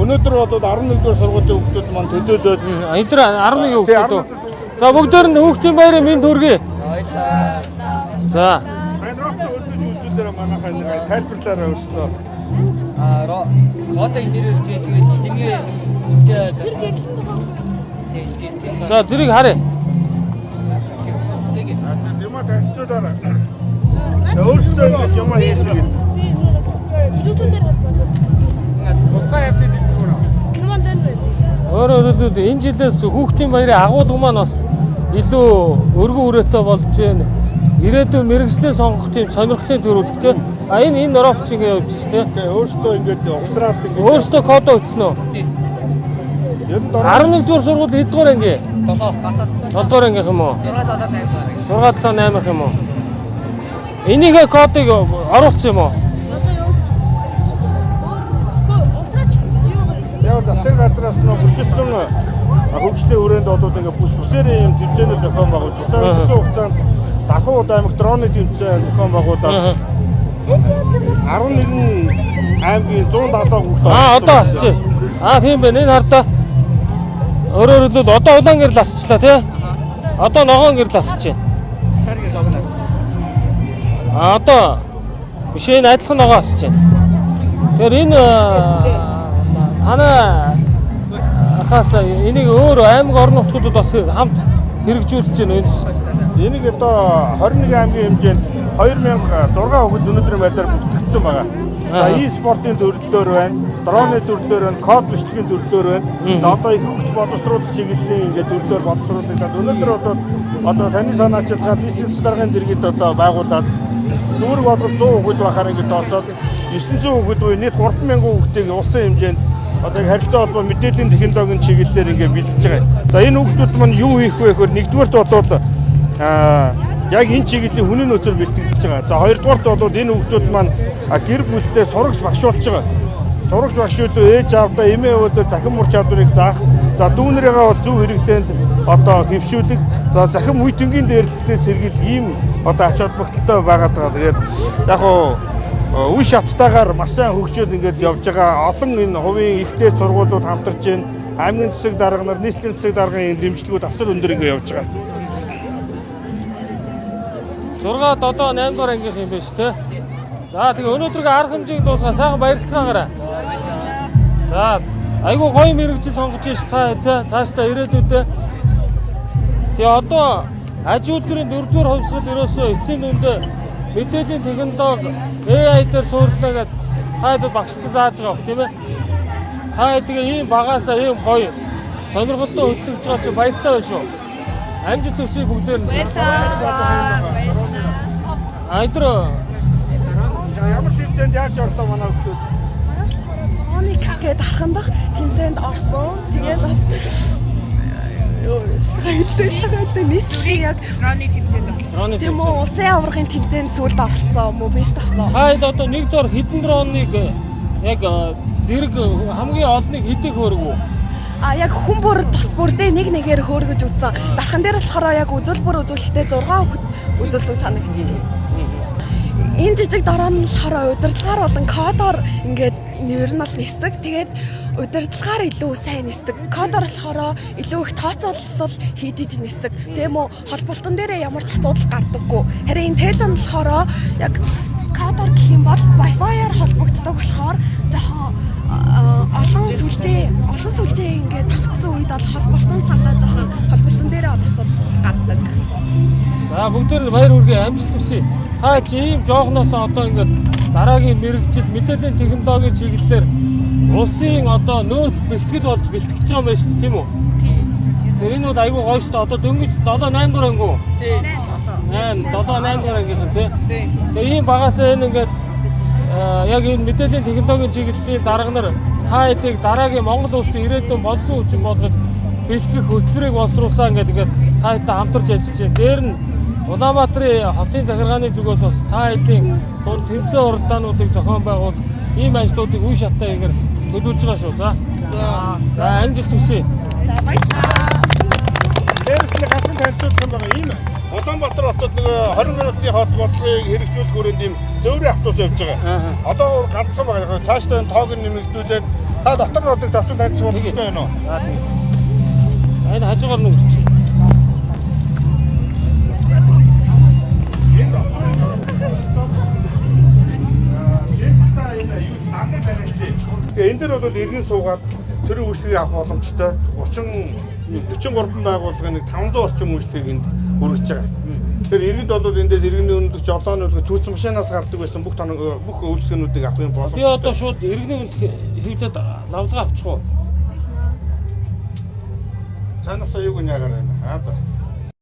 Өнөөдөр бол 11 дугаар сургуулийн хүүхдүүд маань төлөөлөөд Энэ тэр 11 Тий, хүүхдүүд үү? 11 За бүгдээр нь хүүхдийн баярын мэнд хүргэе. За. Роботтой хөлдөж үзүүлээрэ манайхаа нэг тайлбарлаарай өөрсдөө. А ро код энэ дээрээс чи тэгээд эдгээ тэмтэй тэгээд За тэрийг харъя. Юма танилцуулаарай. Өөрсдөө ингэж юм хийсэн гэдэг. Bluetooth-ээр холбоотой. Буцаа яасан дэлгүүр. Герман дан байна. Өөрөөр хэлбэл энэ жилээс хүүхдийн баярын агуулга маань бас илүү өргөн үрээтэй болж байна. Ирээдүйн мэргэжлээ сонгох тийм сонирхлын төрүүлэх те. А энэ робот чинь ингэ явж ш те. Тэгээ өөрсдөө ингэж угсраад ингэж Өөртөө кодоо өгсөн үү? ер нь дөрөв 11 дугаар сургууль хэд дугаар анги? 7 7 дугаар ангийнх юм уу? 6 7 8 6 7 8 юм уу? Энийгээ кодыг оруулсан юм уу? Одоо явуулчих. Өөр утраач юу вэ? яг засгийн газраас нөө бүшилсэн хөгжлийн хүрээнд бол ингээ бүс бүсээрээ юм тэмцээнүүд зохион байгуулж усаар өссөн хугацаанд Дархан аймаг дроны тэмцээн зохион байгуулаад 11 аймгийн 170 хүүхэд Аа одоо асч. Аа тийм байна. Энэ хардаа. Өөрөөр хэлбэл одоо улаан гэрэл асчлаа тий. Одоо ногоон гэрэл асч байна. Шар гэр логноос. А одоо биш энэ адилхан ногоон асч байна. Тэгэхээр энэ танай ахаас энийг өөр аймаг орон нутгуудад бас хамт хэрэгжүүлж байна энэ төсөл. Энийг одоо 21 аймгийн хэмжээнд 2006 хүүхэд өнөөдрийн байдлаар бүртгэгдсэн байгаа. За e-спортын төрлөөр байна, дроны төрлөөр байна, код бичлэгийн төрлөөр байна. За одоо их хөгжил боловсруулах чиглэлийн ингээд төрлөөр боловсруулагдаад өнөөдөр одоо таны санаачилгаа нийслэлийн даргын дэргэд одоо байгуулад дүүрэг болгон 100 хүүхэд байхаар ингээд тооцоод 900 хүүхэд буюу нийт 3000 хүүхдийг улсын хэмжээнд одоо харилцаа холбоо мэдээллийн технологийн чиглэлээр ингээд бэлдэж байгаа. За энэ хүүхдүүд маань юу хийх вэ гэхээр нэгдүгээрт бол яг энэ чиглэлийн хүний нөөцөөр бэлтгэж байгаа. За хоёрдугаарт бол энэ хүүхдүүд маань гэр бүлтэй сурагч багш болж байгаа. Сурагч багш үүдөө ээж аавдаа эмээ өвдөө захин мөр чадварыг заах. За дүүнэрийгээ бол зөв хэрэглээнд одоо хэвшүүлэх. За захин үе тэнгийн дээрлэлтээс сэргийлэх ийм одоо ач холбогдолтой байгаад байгаа. Тэгээд яг уу үе шаттайгаар маш сайн хөгжөөд ингээд явж байгаа. Олон энэ хувийн ихтэй сургуулиуд хамтарч байна. Аймгийн засаг дарга нар, нийслэлийн засаг даргын энэ дэмжлэгүүд асар өндөр ингээд явж байгаа. 6 7 8 дугаар ангийнх юм байна шүү те. За тэгээ өнөөдрийн арга хэмжээг дуусгаа сайхан баярлцгаагаарай. За айгуу гоё мэрэгжил сонгож ш та те цаашдаа ирээдүйдээ. Тэгээ одоо аж үйлдвэрийн дөрөвдүгээр хувьсгал ерөөсөө эцсийн дүндээ мэдээллийн технологи AI дээр суурилна гэдээ та хэд багш чинь зааж байгаа бох тийм ээ. Та тэгээ ийм багаасаа ийм гоё сонирхолтой хөтлөж байгаа чинь баяртай байна шүү. Амжилт хүсье бүгдээр нь. Баярлалаа. Баярлалаа. А энэ Ямар тэмцээнд яаж орлоо манай хүүхдүүд? Дроник гээд хархандах тэмцээнд орсон. Тэгээд бас ёо шахалтай нийслэлийн яг Дроны тэмцээнд. дроны тийм үү улсын аваргын тэмцээнд сүүлд оролцсон мó бест авсан. Та хэд одоо нэг дор хэдэн дроныг яг зэрэг хамгийн олныг хэдийг хөөргөө? А яг хүн бүр тус бүрдээ нэг нэгээр хөөргөж үзсэн. Дархан дээр болохоор яг үзүүлбэр үзүүлэхдээ 6 хүүхэд үзүүлсэн санагдчихэв. Энэ жижиг дрон нь болохоор удирдлагаар болон кодоор ингээд нэр нь бол нисдэг. Тэгээд удирдлагаар илүү сайн нисдэг. Кодоор болохоор илүү их тооцоолол хийж иж нисдэг. Тийм үү холболтон дээрээ ямар ч асуудал гардаггүй. Харин энэ Talon болохоор яг кодоор гэх юм бол Wi-Fi-аар холбогддог болохоор жоохон олон сүлжээ ингээд тавцсан үед бол холболтон салаа жоохон холболтон дээрээ бол асуудал гардаг. За бүгдээр нь баяр хүргэе амжилт хүсье. Та чи ийм жоохноос одоо ингээд дараагийн мэрэгжил мэдээллийн технологийн чиглэлээр улсын одоо нөөц бэлтгэл болж бэлтгэж байгаа юм байна шүү дээ тийм үү? Тийм. Энэ бол айгүй гоё шүү дээ. Одоо дөнгөж 7 8 дугаар ангиу. Тийм. 8 7 8 дугаар ангийнхан тий. Тийм. Тэгээ ийм багасаа энэ ингээд яг энэ мэдээллийн технологийн чиглэлийн дарга нар та хэдийг дараагийн Монгол улсын ирээдүйн болсон хүчин болгож бэлтгэх хөтөлбөрийг боловсруулсан гэдэг ингээд та хэдтэй хамтарч ажиллаж байна. Дээр нь Улаанбаатарын хотын захиргааны зүгээс бас та хэдийн дунд тэмцээн уралдаануудыг зохион байгуулах ийм ажлуудыг үе шаттай хийгээр төлөвлөж байгаа шүү. За. За амжилт хүсье. За баярлалаа. Дээрээс нь ганцхан танилцуулах юм байгаа. Ийм Улаанбаатар хотод нөгөө 20 минутын хот бодлогыг хэрэгжүүлэх хүрээнд ийм зөөврийн автобус явж байгаа. Одоо ганцхан байгаа. Цаашдаа энэ тоог нь нэмэгдүүлээд Та дотор нь одог давчул таньчих боломжтой байна уу? За тэгээ. Энэ хажуугаар нүгэрч. Тэгээ энэ дээр бол иргэн суугаад тэр үйлчлэгийг авах боломжтой. 30 43 байгууллагын нэг 500 орчим үйлчлэгийг энд хүргэж байгаа. Тэгэхээр иргэд бол эндээс иргэний үнэлэгч, олоон үнэлэгч, түүц машинаас гардаг байсан бүх тоног бүх үйлчлэгнүүдийг авах юм Би одоо боломжтой. шууд иргэний үнэлэх хэвлээд лавлгаа авчих уу? Цаанаасаа юуг нь яагаар байна? Аа за.